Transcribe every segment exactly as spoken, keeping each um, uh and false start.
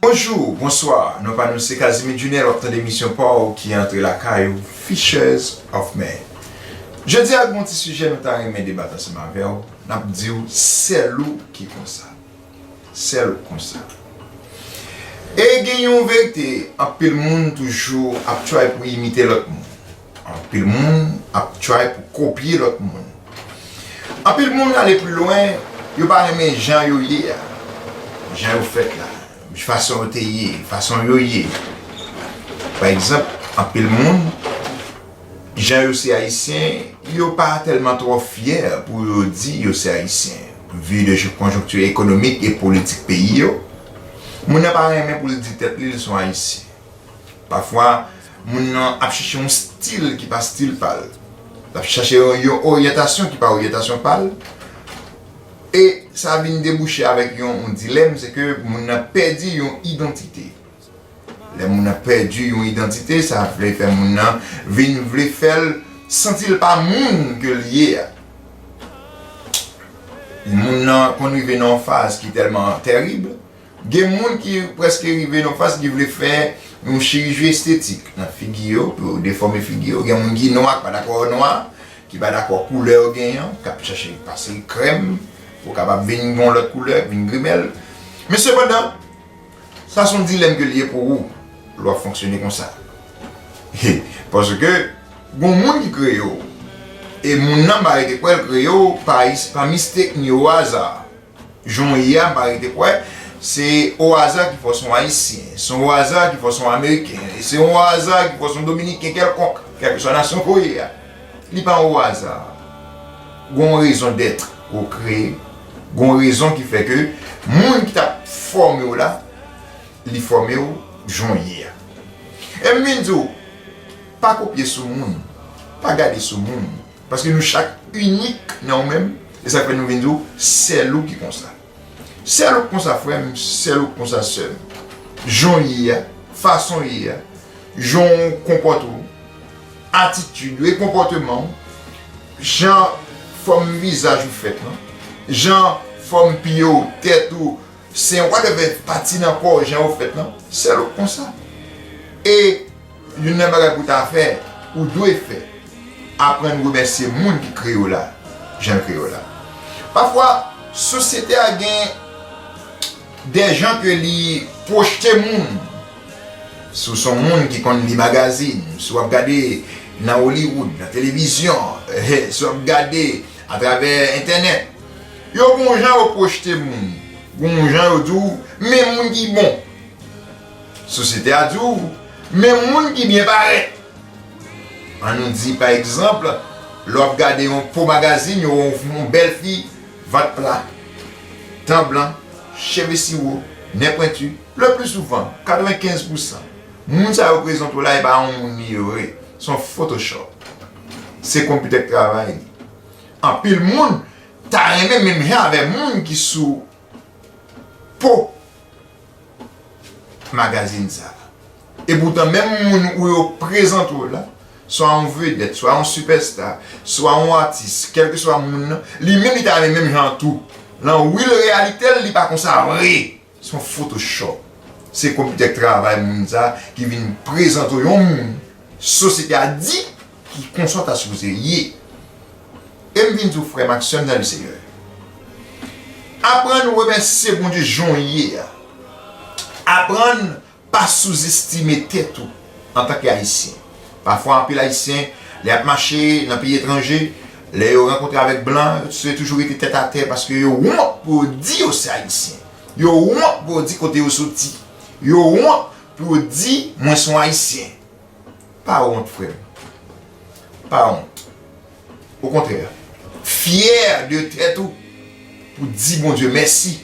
Bonjou, bonswa, non pa nou se Casimir Junel, w ap tande emisyon pa w ki antre lakay ou, Fishers of Men. Jodi a, gen yon ti sijè nou ta renmen debat ansanm avè w, n ap di w, sèl ou ki konsa. Sèl ou konsa. E gen yon verite, anpil moun toujou ap try pou imite lòt moun. Anpil moun ap try pou kopye lòt moun. Anpil moun ale pi lwen, yo pa renmen jan yo ye a, jan yo fèt la, fason yo te ye, fason yo ye. Pa egzanp, anpil moun, jan yo se Ayisyen, yo pa tèlman twò fyè pou yo di yo se Ayisyen. Vi de konjonkti ekonomik e politik peyi yo, moun nan pa renmen pou l di tèt li l se yon Ayisyen. Pafwa, moun nan ap chèche yon stil ki pa stil pa l. L ap chèche yon, yon oryantasyon ki pa oryantasyon pa l. E sa vin debouche avèk yon, yon dilèm, se ke moun nan pèdi yon idantite. Lè moun nan pèdi yon idantite, sa vle fè moun nan vin vle fè l santi l pa moun ke l ye a. Moun nan konn rive nan yon faz ki tèlman tèrib, gen moun ki prèske rive nan faz ki vle fè yon chiriji estetik nan figi yo, pou yo defòme figi yo. Gen moun ki nwa, ki pa dakò nwa, ki pa dakò koulè yo genyen, k ap chèche pase krèm pou kapab vin yon lòt koulè, vin grimèl. Men sepandan, sa se yon dilèm ke l ye pou ou, lè w ap fonksyone konsa. Paske, gon moun ki kreye w, e moun nan m pa rete kwè l kreye w pa, pa mistake ni o aza. Jan w ye a, m pa rete kwè se o aza ki fè w se yon Ayisyen, se yon aza ki fè w se yon Ameriken, se yon aza ki fè w se yon Dominiken kèlkonk, kèlkeswa nasyon ke w ye a. Li pa yon aza. Gon rezon dèt ke w kreye, gon rezon ki fè ke moun ki t ap fòme w la, li fòme w jan w ye a. E m vin di w, pa kopye sou moun, pa gade sou moun, paske nou chak inik nan nou menm, e sa k fè nou vin di w, sèl ou ki konsa. Sèl ou k konsa, frè m, sèl ou k konsa, sè m. Jan w ye a, fason w ye a, jan w konpòte w, atitid ou e konpòteman w, jan fòm vizaj ou fèt lan, jan fòm pye w, tèt ou, sen, whatever, pati nan kò w, jan yo fèt lan, sèl ou k konsa. E youn nan bagay pou w ta fè, ou dwe fè, aprann remèsye moun ki kreye w la, jan l kreye w la. Pafwa, sosyete a gen de jan ke li pwojte moun. Si w se yon moun ki konn li magazin, si w ap gade nan Hollywood, nan televizyon, si w ap gade atravè entènèt, yo gon jan yo pwojte moun, gon jan yo di w, men moun ki bon. Sosyete a di w, men moun ki byen parèt. An nou di, pa egzanp, lè w ap gade yon po magazin, yo wè yon, yon bèl fi, vant pla, dan blan, cheve siwo, nen pwenti, le pli souvan, katrevenkenz pousan, moun sa yo prezante w la, e pa yon moun li ye vre. Se yon Photoshop. Se konpitè k travay li. Anpil moun ta renmen menm jan avè moun ki sou po magazin sa. E poutan, menm moun ou yo prezante w la, swa yon vedèt, swa yon sipèsta, swa yon atis, kèlkeswa moun nan, li menm li ta renmen menm jan tou. Nan real reyalite l, li pa konsa vre. Se yon Photoshop. Se konpitè k travay moun sa ki vin prezante w yon moun sosyete a di ki konsa w ta sipoze ye. E m vin di w, frè m ak sè m nan Leseyè, aprann remèsye Bondye jan w ye a. Aprann pa souzestime tèt ou antanke Ayisyen. Pafwa, anpil Ayisyen, lè y ap mache nan peyi etranje, lè yo rankontre avèk blan, yo toujou rete tèt atè paske yo wont pou yo di yo se Ayisyen. Yo wont pou yo di kote yo soti. Yo wont pou yo di, "Mwen se yon Ayisyen." Pa wont, frè m. Pa wont. Okontrè, fyè de tèt ou pou di Bondye mèsi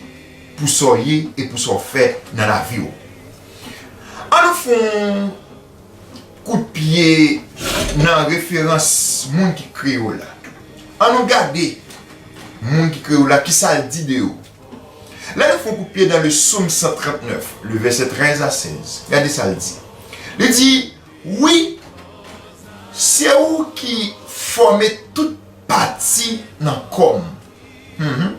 pou sa w ye e pou sa w fè nan lavi w. Ann nou fè yon kout pye nan referans moun ki kreye w la. Ann nou gade moun ki kreye w la, kisa l di de ou. Lè nou fè yon kout pye dans le Psaume cent trente-neuf, le verset treize à seize, gade sa l di. Li di, wi, se ou ki fòme tout pati nan kò m. Mhm.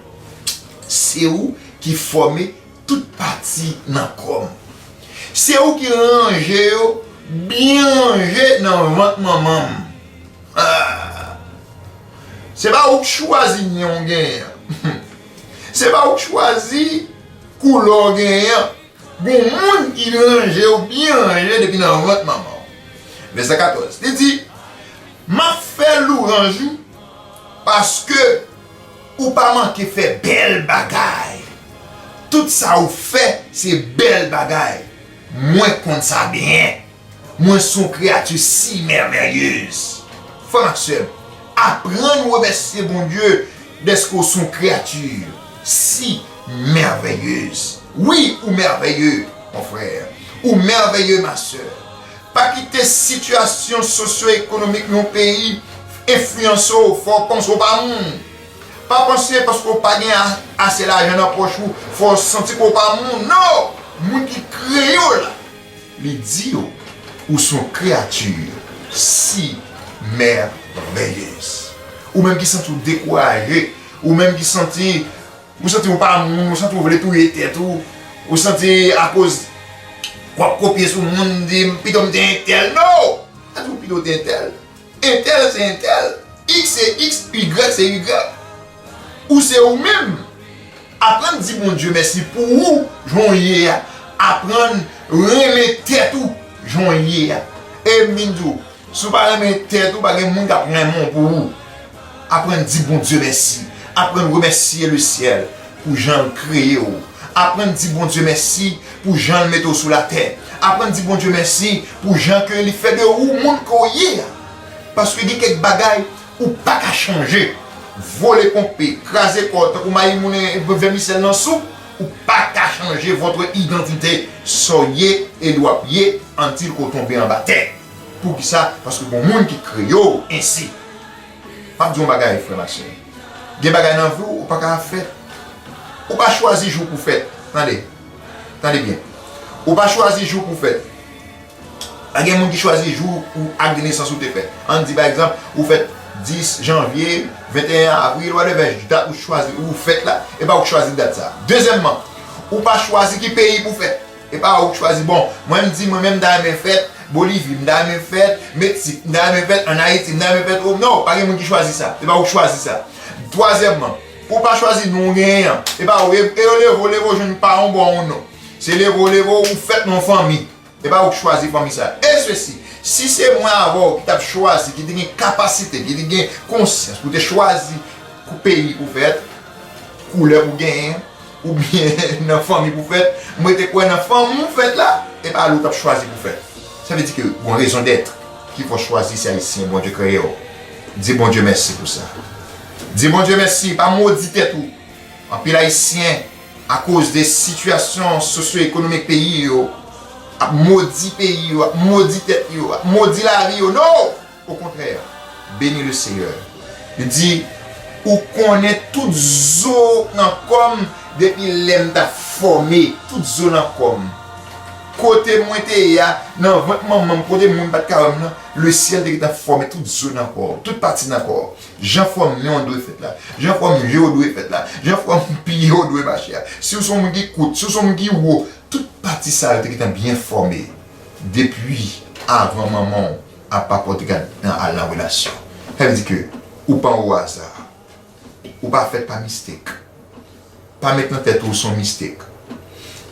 Se ou ki fòme tout pati nan kò m. Se ou ki ranje yo byen ranje nan vant manman m. Ah! Se pa ou k chwazi nen w genyen an. Se pa ou k chwazi koulè w genyen an. Gon moun ki ranje w byen ranje depi nan vant manman w. Vèsè katòz, li di, "M ap fè lwanj ou, paske ou pa manke fè bèl bagay. Tout sa ou fè, se bèl bagay. Mwen konn sa byen. Mwen se yon kreyati si mèvèyez." Frè m ak sè m, aprann remèsye Bondye dèske w se yon kreyati si mèvèyez. Wi, ou mèvèye, mon frè. Ou mèvèye, ma sè. Pa kite sitiyasyon sosyo-ekonomik yon peyi enfliyanse w, fè w panse w pa moun. Pa panse paske w pa gen a- ase lajan nan pòch ou, fè w santi ke w pa moun. Non! Moun ki kreye w la, li di w, ou se yon kreyati si mèvèyez. Ou menm ki santi w dekouraje, ou menm ki santi, ou santi w pa moun, ou santi w vle touye tèt ou, ou santi akoz w ap kopye sou moun, di, "Pito m te entèl." Non! Pa di w pito w te entèl. Entèl se entèl. X se X, Y se Y. Ou se ou menm. Aprann di Bondye mèsi pou ou, jan w ye a. Aprann renmen tèt ou, jan w ye a. E m vin di w, si w pa renmen tèt ou, pa gen moun k ap renmen w pou ou. Aprann di Bondye mèsi. Aprann remèsye lesyèl pou jan l kreye w. Aprann di Bondye mèsi pou jan l mete w sou latè. Aprann di Bondye mèsi pou jan ke li fè de ou moun ke w ye a. Paske gen kèk bagay ou pa ka chanje. Vole ponpe, kraze kò, tankou mayi moun, vèmisèl nan soup, ou pa ka chanje votre identité. Sa w ye e w ap ye until ke w tonbe anba tè. Poukisa? Paske gon moun ki kreye w ensi. M ap di w yon bagay, frè m ak sè m. Gen bagay nan vi w, ou pa ka fèt. Ou pa chwazi jou pou fèt. Tande. Tande byen. Ou pa chwazi jou pou fèt. Pa gen moun ki chwazi jou ou ak de nesans ou te fèt. Ann di, pa egzanp, ou fèt dis janvye, venteyen avril, whatever, dat ou chwazi, ou fèt la, e pa ou k chwazi dat sa. Dezyèmman, ou pa chwazi ki peyi pou fèt. E pa ou k chwazi, bon, mwen m di, mwen menm m ta renmen fèt Bolivi, m ta renmen fèt Meksik, m ta renmen fèt ann Ayiti, m ta renmen fèt, o, non, pa gen moun ki chwazi sa. E pa ou k chwazi sa. Twazyèmman, ou pa chwazi non w genyen an. E pa ou, e, e yo leve w, leve w jwenn pa yon bon non. Se leve w, leve w, ou fèt nan yon fanmi. E pa ou k chwazi fanmi sa. E sesi, si se mwen avè w ki t ap chwazi, ki te gen kapasite, ki te gen konsyans pou te chwazi kou peyi pou fèt, koulè pou genyen, oubyen nan fanmi pou fèt, mwen te kwè nan fanmi w fèt la, e pa li w t ap chwazi pou fèt. Sa vle di ke gon rezon dèt ki fè w chwazi se Ayisyen Bondye kreye w. Di Bondye mèsi pou sa. Di Bondye mèsi, pa modi tèt ou. Anpil Ayisyen, akoz de sitiyasyon sosyo-ekonomik peyi yo, ap modi peyi yo, ap modi tèt yo, ap modi lavi yo. Non! Okontrè, beni le Seyè. Li di, ou konnen tout zo nan kò m depi lè m t ap fòme, tout zo nan kò m. Kote mwen te ye a, nan vant manman m, kote moun pa t ka wè m nan, lesyèl te gentan fòme tout zo nan kò w, tout pati nan kò w. Jan fòm men w dwe fèt la, jan fòm je w dwe fèt la, jan fòm pye w dwe mache a. Si w se yon moun ki kout, si w se yon moun ki wo, tout pati sa yo te gentan byen fòme depi avan manman w ap pa pòte gad nan al nan relasyon. Sa vle di ke ou pa o aza. Ou pa fèt pa mistek. Pa met nan tèt ou se yon mistek.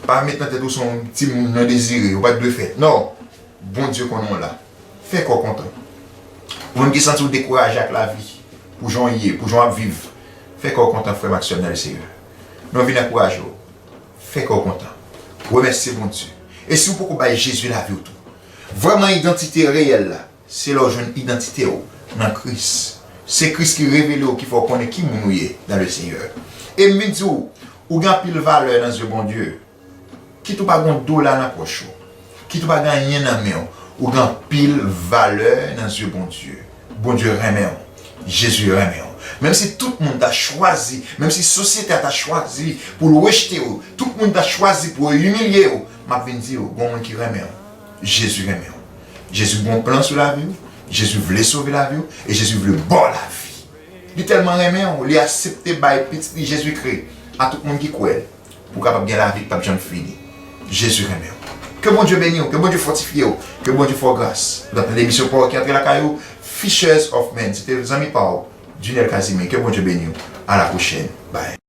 Pa met nan tèt ou se yon timoun non dezire, ou pa t dwe fèt. Non! Bondye konnen w la. Fè kè w kontan. Ou menm ki santi w dekouraje ak lavi, pou jan w ye, pou jan w ap viv, fè kè w kontan, frè m ak sè m nan Lesenyè. Nou vin ankouraje w. Fè kè w kontan. Remèsye Bondye. E si w poko bay Jezi lavi w tou, vrèman idantite reyèl la, se lè w jwenn idantite w nan Kris. Se Kris ki revele w, ki fè w konnen ki moun ou ye nan Lesenyè. E m vin di w, ou gen anpil valè nan zye Bondye. Kit ou pa gen yon dola nan pòch ou, kit ou pa gen anyen nan men w, ou gen anpil valè nan zye Bondye. Bondye renmen w. Jezi renmen w. Menm si tout moun ta chwazi, menm si sosyete a ta chwazi pou l rejte w, tout moun ta chwazi pou yo imilye w, m ap vin di w, gon moun ki renmen w. Jezi renmen w. Jezi gon plan sou lavi w. Jezi vle sove lavi w. E Jezi vle ba w lavi. Li tèlman renmen w, li aksepte bay pitit li Jezikri a tout moun ki kwè l, pou w kapab gen lavi k p ap janm fini. Jezi renmen w. Ke Bondye beni w, ke Bondye fòtifye w, ke Bondye fè w gras. Donk, nan emisyon pa w ki antre lakay ou, Fishers of Men, se te zanmi pa w, Junel Casimir. Ke Bondye beni w. A la pwochèn. Bye.